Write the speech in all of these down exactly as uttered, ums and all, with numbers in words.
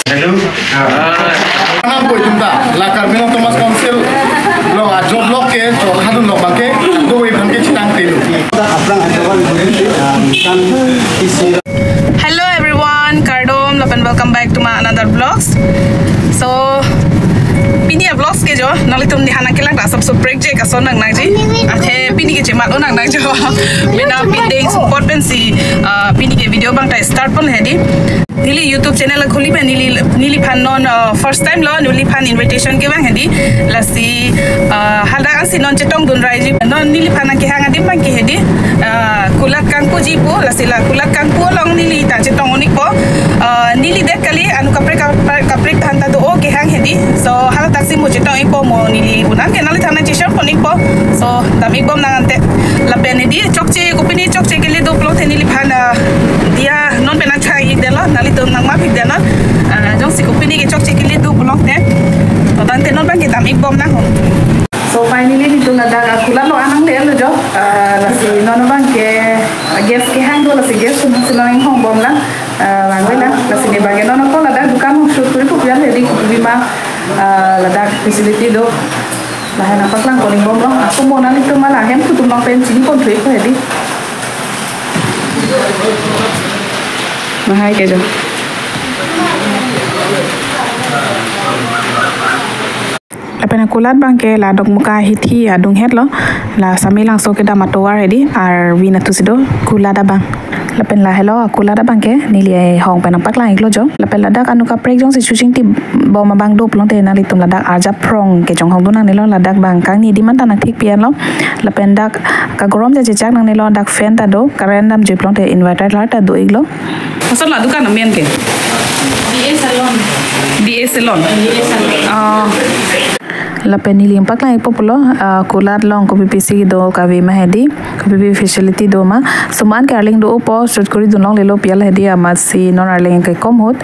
Hello. Nangpo itum ta, la Karbi Anglong Autonomous Council along ajo vlog ke, jo hadun vlog abang ke, do we abang ke chetong telo. Hello everyone, kardom, lapen welcome back to my another vlogs. So, pini a vlogs ke jo, nanglitum ni hana kelang ta sab so project ason nang nangji. Athe pini ke chemat o nang nang jo. Mena pindeng support pensi, ah, pini ke video abang ta start pon hedi. Neli YouTube channel khuli pen neli, neliphan non, ah, first time lo, neliphan invitation kevang hedi. Lasi, ah, hadak ansi non chetongdun raiji. Non neliphan nangkehang adim abang ke hedi. Ah, kulat kangpuji pu, lasi la kulat kangpu along neli ta chetong un-ikpo. Ah, neli det kali, anu kaprek kaprek kaprek aphan ta do-o kehang hedi. So, hala taksi mo chetong-ikpo mo neli un-an ke nangliphan nangcheshare pon-ikpo. So, dam-ikbom nang ante. Lapen hedi chokche, kopine chokche kele do pulote neliphan, ah, diya non pen nangchai-ikdetlo, nanglitum nangmap-ikdet non. Ah, jongsi kopine ke chokche kele do pulote. To tangte non abang ke dam-ikbom nang ho. So finally nelitum ladak, ah, kulat along an nangle-etlo jo. Ah, lasi non abang ke, ah, guest kehang do, lasi guest atum si non inghongbom lang. Ah, vangve lang, lasi ne abang ke non ako ladak dukan along shoot kuri pu pu-an hedi, kopi ma, ah, ladak facility do. Lahai nangpaklang pon-ikbomlo. Ako mo nanglitum ma la hemphu atum along pen chini pon thu-ikpo hedi. Lahai ke jo. Lapen akulat abang ke la Dokmoka ahithi adung hetlo, la Samelangso kedam atovar hedi, arvi natu si do kulat abang. Lapen lahelo akulat abang ke neli hong pen nangpaklang-iklo jo. Lapen ladak anu kaprek jongsi chochingtip bom abang do pulote nanglitum ladak arjap phrong kechonghong dun nangnelo, ladak abang kangni adim an ta nangthik pi-enlo. Lapen dak kagorom jachechak nangnelo, dak fan ta do, current damjui pulote inverter lar ta do-iklo. Koson la dukan amen ke? B A Salon. B A Salon. B A Salon. Ah. Lapen neli nangpaklang-ikpo pulo, ah, kulat along kopi pisi do kave ma hedi, kopi pi facility do ma. Suman ke arleng do-opo, shoot kuri dun longlelo pi-al hedi, amatsi non arleng ke kom ahut,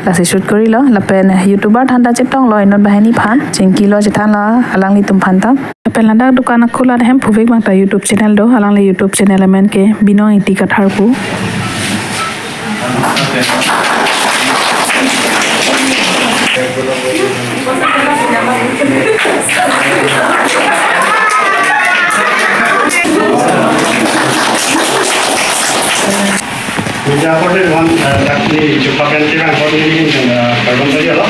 lasi shoot kurilo. Lapen YouTuber than ta chetonglo, inut banghini aphan, chingkilo chethanlo alanglitum aphan ta. Lapen ladak dukan akulat ahemphu vek abang ta YouTube channel do, alangli YouTube channel amen ke Binong Ingti Kathar pu. Media reporter wan, eh, dak neli chupa pen tirang hot neli hin, eh, kardom tadi alo.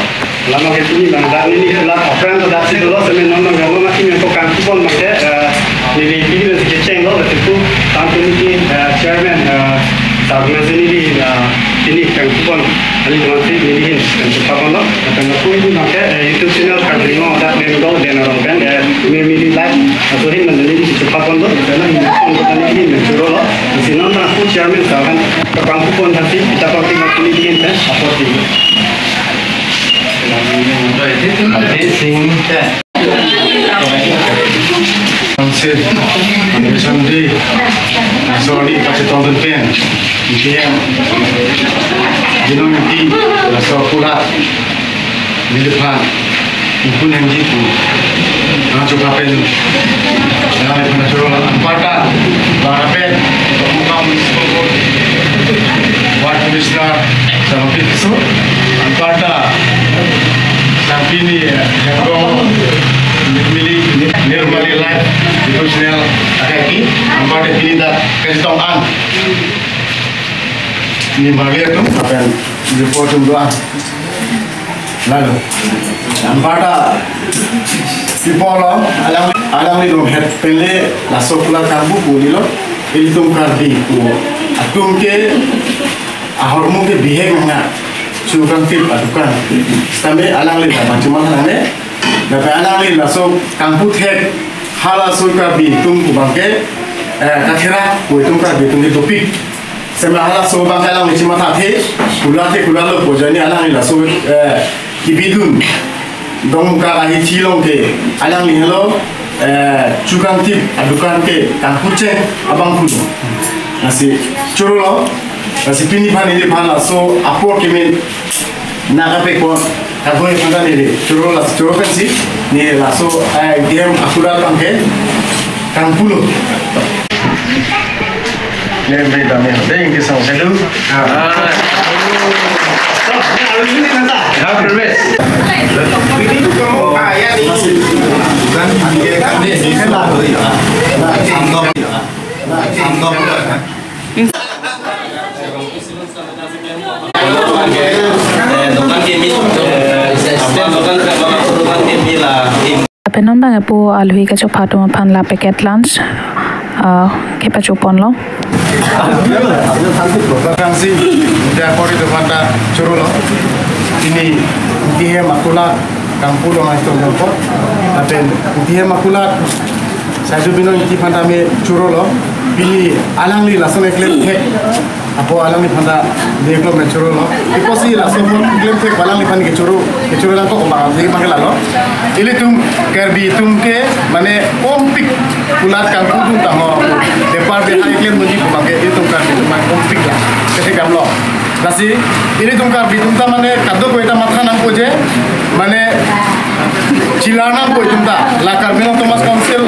Lama ke pini abang dak neli ke la aphrang ta daksi dolo, semen non non ganglo masi men ko kangpupon abang ke, eh, neli pini abang si kechenglo, lasi pu tang pini ke, eh, chairman, eh, sab na si neli, eh, pini kangpupon, ali teman si neli hin kangpuponlo, lapen lapu ini abang ke, eh, YouTube channel Karbi Anglong Adak Member Den Arong pen, eh, Memili Live, aso hin abang neli si chupaponlo, karena ini pon ko neli hin churolo, si non na pu chairman sa kan, kangpupon hasi, kita pakai neli hin pen, apor ti. Amazing. Council, Foundation Day, sorry, pachitong pen, G M, Binong Ingti, laso kulat, neliphan, ingkun M D pu, nangchupa pen, neliphan churo anparta, Barapen, Municipal Board, Ward Commissioner, Samapit Su, anparta, Sampini, Hengkong, Mili, Nirmali Live, YouTube channel, akai ki, anparta pini dak kachetong an. Ni Maria tu, akan report tu doa. Lalu, anparta, people lo, alang, alanglitum het pen le, laso kulat kangpu pu neli lo, ilitum Karbi pu atum ke, ahormu ke bihek nang, chukangtip adukan. Setame alangli la bang chuman nangne, lapen alangli laso kangpu thek, halaso Karbi atum pu abang ke, eh, katherak pu itum Karbi atum ke dopik. Setame halaso abang ke alangli chimathathe, kulat ke kulatlo pu jani alangli laso, eh, kibidun. Dokmoka ahithi along ke, alangli helo, eh, chukangtip adukan ke kangpucheng abang pulo. Lasi churolo, lasi pini aphan neliphan laso apor kemen nangkapekpon, kagoi aphan ta neli churo, lasi churo pensi, neli laso, eh, D M akulat abang ke kangpulo. Every time, ya. Thank you so much. Hello. Ah. Ah, permit. Lapen non bang epo alohi kachopha atum aphan la packet lunch, ah, kepachoponlo. Kangsi, dia kori tu panta chorolo. Pini ingti hem akulat kangpu lo ngai tu jangkot. Lapen ingti hem akulat, saya tu binong ingti panta me chorolo. Pini alangli lason eklem thek. Apo alangliphan ta development chorolo. Apotsi laso apot klemthek alangliphan kechoro, kechoro lang kok bang, jadi pakai lalo. Ilitum Karbi atum ke, mane, kompik kulat kangpu atum tangho. Bepar beha eklem muji ko bangke ilitum Karbi atum mane kompik la. Kete kamlo. Lasi, ilitum Karbi atum ta mane, kadokave ta matha nangpo je, mane, chelar nangpo itum ta. La Karbi Anglong Autonomous Council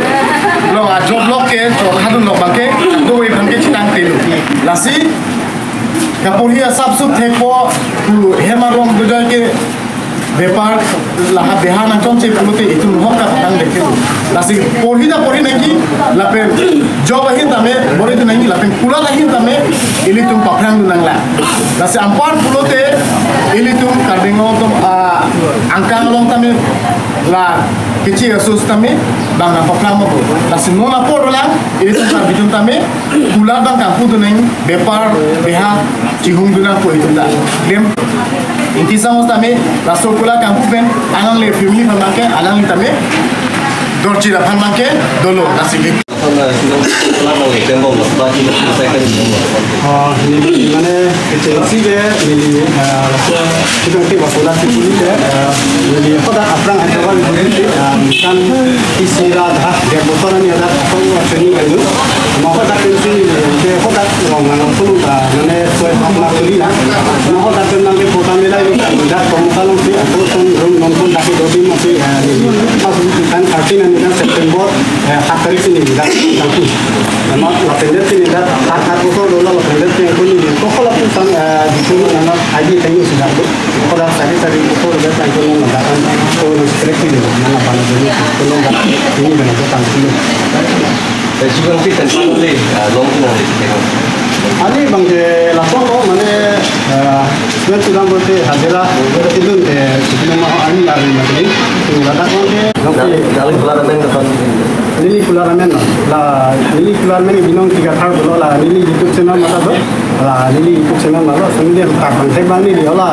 along a-job lok ke, chorkha dunlok bangke, kadokave bangke chetang telo. Lasi, kaporhi asap sup thekpo, pu hem arong bujai ke bepar laha beha nangchongche pulote itum hok kapatang deke. Lasi porhi ta porhi nangji, lapen job ahin tame bor-i dun nangji, lapen kulat ahin tame ilitum paphrang dun nanglang. Lasi anpar pulote ilitum Karbi Anglong atum, ah, angkang along tame la kechi asus tame bang nangpaphrang mo. Lasi non apor lang ilitum Karbi atum tame kulat bang kangpu dun nang, bepar beha chihung dun nangpo itum ta. Dem, ingti sangos tame, laso kulat kangpu pen, alangli family aphan bangke, alangli tame, dorji aphan bangke, dolo, lasi ke. Oh, neli mane kechengsi ke, neli, ah, laso, kita nanti bakulat di sini ke, ah, neli hadak aphrang ada orang di sini, ah, kan isi ra dah, dia botol ni ada, apa, apa ni kan tu. Maka tak pensi, dia kota orang mana pun tak, mana soal apa pun lah. Maka tak pernah dia kota mela ni kan, dah kamu kalau si, aku pun rum nonton tak itu di masih, eh, di, pas kan artinya ni kan September, eh, empat tarik sini, dah, dah tu. Nama lapen det sini dah, empat, empat botol dola lapen det sini pun ni, kok kalau pun sang, eh, di sini nama aji tengok sudah tu. Kok dah sari sari botol dola tengok nama dah kan, kok nak select ni, nama mana jenis, kok dah ini mana tu tangkul. Eh, sudah kita sampai, ah, long tu nanti kita. Ani bangke lason lo mane, eh, sudah sudah bote hajira idun ke, sebelum mau ani lari mati. Tu ladak bangke. Gal-, gali keluar amen depan. Neli keluar amen lo. La, neli keluar amen binong tiga thar dolo la. Neli YouTube channel mata do. La, neli YouTube channel malo. Sendiri tak bangke bang neli ola.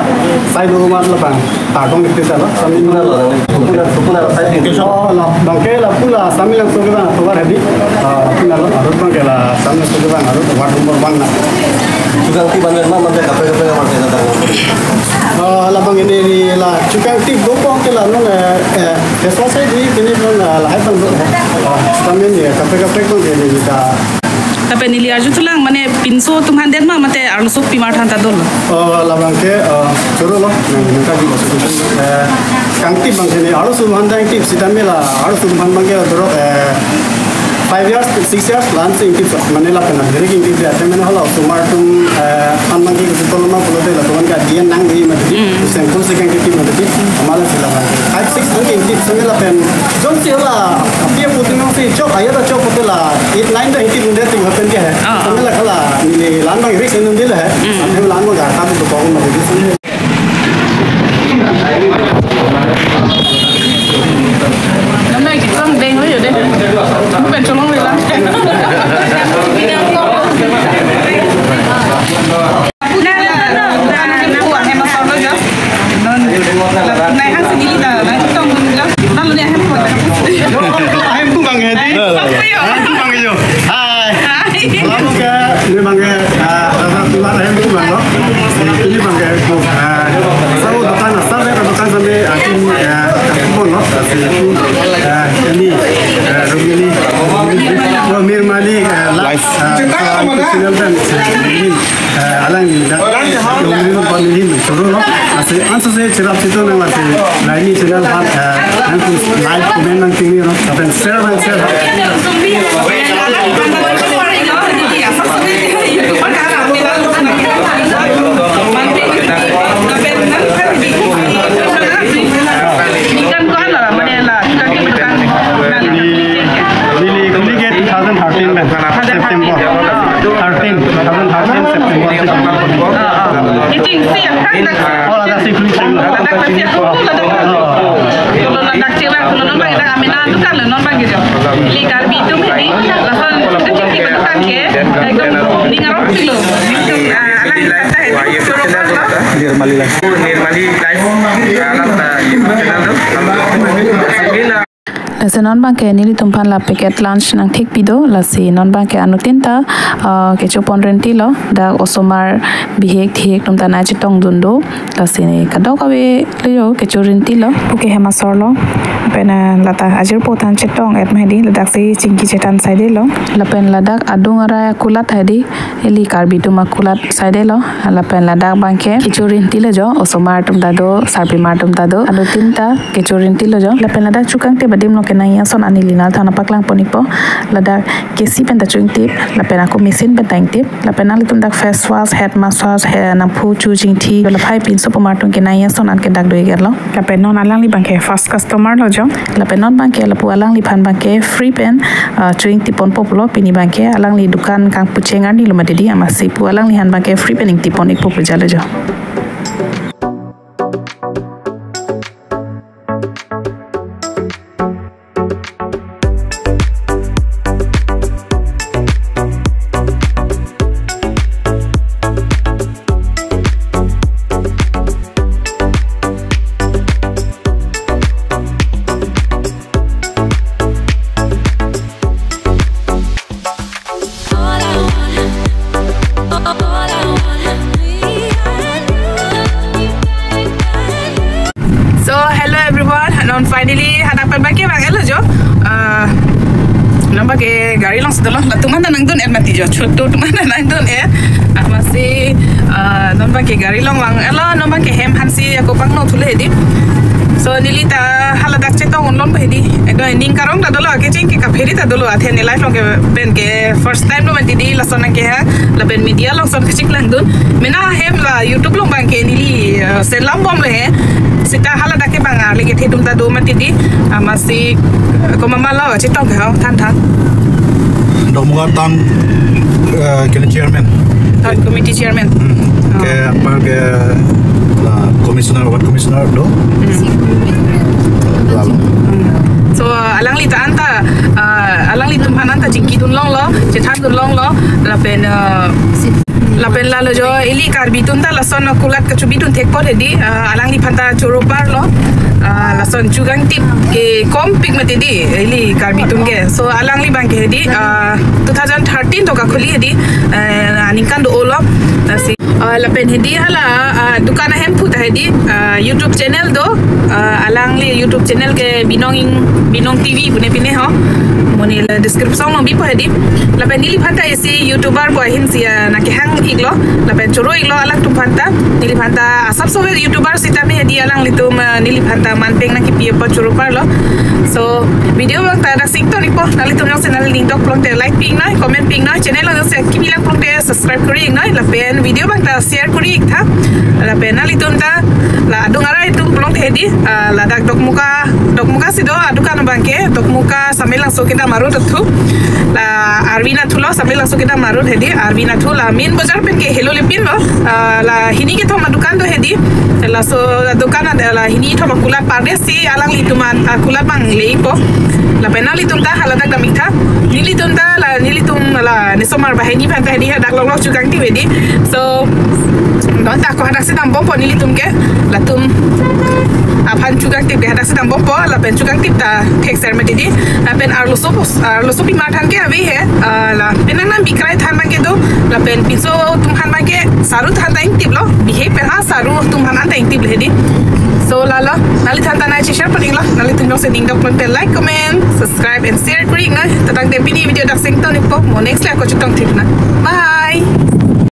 Saya dulu mat lo bang. Tardong dikti salo, sambil puna lo, puna, puna lo, saya dikti. Oh, la, bangke la pula, sambil langsung ke bang, keluar hadi. Ah, puna lo, arut bangke la, sambil langsung ke bang, arut ward number one na. Sudah nanti banyak mah, mantep kape, kape, kape, kape. Ah, la bang ini ni la, chukang tip do bangke la, non, eh, eh, besok saya di, ini pun, eh, la, hai bang do. Ah, sambil ni, kape, kape, bangke ni kita. Lapen neli arju thulang mane pinso atum aphan det ma mate arloso pimar than ta dolo. Oh, labang ke, eh, choro lo, nang nang ka di maksud, eh, kangtip bangke ne arloso aphan dang tip sitame la arloso aphan bangke dorok, eh, five years, six years lan si ingtip so, mane lapen na, direct ingtip ya, mane hala osomar atum, eh, aphan bangke kutu toloma pulote la tuan ka dian nang di mati, hmm, sengkul si kangtip mati, amala sila bangke. Five, six bangke ingtip, same lapen, jongsi hala, api apo atum si chok, ayat chok pulote la, eight, nine ta ingtip unde ting happen dia hai. Ah, ah. Sambil kala, neli lan bang risk enun dil hai. Hmm. Sambil lan bang gata tu kong ma di sini. Namai kitong beng lo yo deh. Bukan cholong lo lang. Ahem tu bang hedi. Ahem tu bang hedi. Hai. Hai. Lama ke, ini bang ke, ah, rasa tular ahem tu bang lo. Ini bang ke, ah, sao datang asal ya, datang sampai akhir, ah, pun lo. Kasi itu, ah, ini, ah, Romili, Romil Mali, ah, live, ah, channel dan, ah, ini. Eh, alang ni dak, Romili pamilin choro lo. Asi anso se cherap sito nang lasi, laini channel hat, eh, nang tu like, comment nang tingni lo. Lapen share nang share. September thirteen, two thousand thirteen September. Ichingsi aphan dak. Oh, ladak si kuli cheng lo. Ladak pasi aku ladak. Kalau ladak cheng lo, kalau non bang dak amena dukan lo non bang gitu. Ili Karbi atum ini, lason kita cheng kita dukan ke, ekdom ningarok silo. Ah, alang kata ini, Nirmali lah. Nirmali Live, ah, alang ta YouTube channel tu. Sila. Lasi non bang ke nelitum aphan la packet lunch nangthekpi do, lasi non bang ke anuttin ta, ah, kecho pon rinti lo, dak osomar bihek thihek atum ta nangchetong dun do, lasi kadokave lo jo kecho rinti lo. Puke hem asor lo, pen, ah, lata ajirpo than chetong et ma hedi, ladak si chingki chethan saide lo, lapen ladak adung arai akulat hedi, ili Karbi atum akulat saide lo, lapen ladak bang ke kecho rinti lo jo, osomar atum ta do, sarpimar atum ta do, anuttin ta kecho rinti lo jo. Lapen ladak chukangtip adim lo ke nangji ason an neli nangthan paklang pon ikpo. Ladak kesi pen ta chungtip, lapen ako machine pen ta ingtip. Lapen nanglitum dak face wash, head massage, he nangphu chu chingthi, laphai pinso pumar atum ke nangji ason an ke dak do iklo. Lapen non alangli bang ke first customer lo jo. Lapen non bang ke lapu alangliphan bang ke free pen, ah, chungtip ponpo pulo, pini bang ke alangli dukan kangpu cheng arni lo mati di, amatsi pu alangliphan bang ke free pen ingtip pon ikpo pu jalo jo. So, hello everyone. Non finally hadak pen bang ke vang-et lo jo. Ah, non bang ke gari along si dolo. Latum an ta nangdun-et mati jo. Chotu atum an ta nangdun-et. Amatsi, ah, non bang ke gari along vang-et lo, non bang ke hem aphan si ako pangno thu le hedi. So, neli ta haladak chetong un lon hedi. Ekdom ning karong ta dolo, kecheng ke kaphere ta dolo, athe ne life along ke pen ke first time lo mati di, lason nangkehang, lapen media along son kacheklang dun. Mena hem la YouTube along bang ke neli, eh, selam bom le he. Seta haladak ke bang arle kethe atum ta do mati di, amatsi, eh, komat ma lo chetong ke ho, than than. Dokmoka Town, eh, ke chairman. Town Committee Chairman. Hmm. Oh. Ke apar ke la commissioner, ward commissioner do. Hmm. Lalu. Hmm. So, alangli ta an ta, ah, alanglitum aphan an ta chingki dun longlo, chethan dun longlo, lapen, ah, lapen lalo jo, ili Karbi atum ta lason akulat kachebi dun thekpo hedi, ah, alangliphan ta choro parlo, ah, lason chukangtip ke kompik mati di, ili Karbi atum ke. So, alangli bang ke hedi, ah, two thousand thirteen to kakhuli hedi, eh, aningkan do-olo, lasi. Ah, lapen hedi hala, ah, dukan ahemphu ta hedi, ah, YouTube channel do, ah, alangli YouTube channel ke Binong Ing-, Binong T V pune pine ho. Mo ne la description along bipo hedi. Lapen neliphan ta isi YouTuber pu ahin si, ah, nangkehang iklo. Lapen choro iklo alangtum aphan ta. Neliphan ta asap sobe YouTuber sitame hedi alanglitum, ah, neliphan ta manpeng nangkipi apot choro parlo. So, video bang ta dak sing ton ikpo. Nanglitum jongsi nangli ning dok pulote like pi iknoi, comment pi iknoi. Channel along jongsi kimi lang pulote subscribe kori iknoi, lapen video bang ta share kori iktha. Lapen nanglitum ta la adung arai atum pulote hedi, ah, ladak Dokmoka, Dokmoka si do adukan bang ke, Dokmoka Samelangso kedam arut athu. La arvi nathu lo, Samelangso kedam arut hedi, arvi nathu la main bazar pen ke helo le pinlo, ah, la hini kethom adukan do hedi. Laso adukan an la hini kethom akulat pardes si alanglitum an akulat bang le ikpo. Lapen nanglitum ta haladak dam iktha. Nelitum ta la nelitum la nesomar banghini aphan ta hedi hadak lok lok chukangtip hedi. So, non ta ako hadak si dam bompo nelitum ke. Latum aphan chukangtip ke hadak si dam bompo, lapen chukangtip ta thekser mati di. Lapen arloso pos, arloso pimar than ke ave he. Ah, la penang nang bikrai than bang ke do. Lapen pinso atum aphan bang ke saru than ta ingtiplo. Bihek pen ha saru atum aphan an ta ingtip le hedi. So, lalo, nangliphan ta nangcheshare pon iklo, nanglitum jongsi ning dok pulote like, comment, subscribe and share kori iknoi. Tangte pini video dak sing ton ikpo, mo next le ako chetong theknoi. Bye.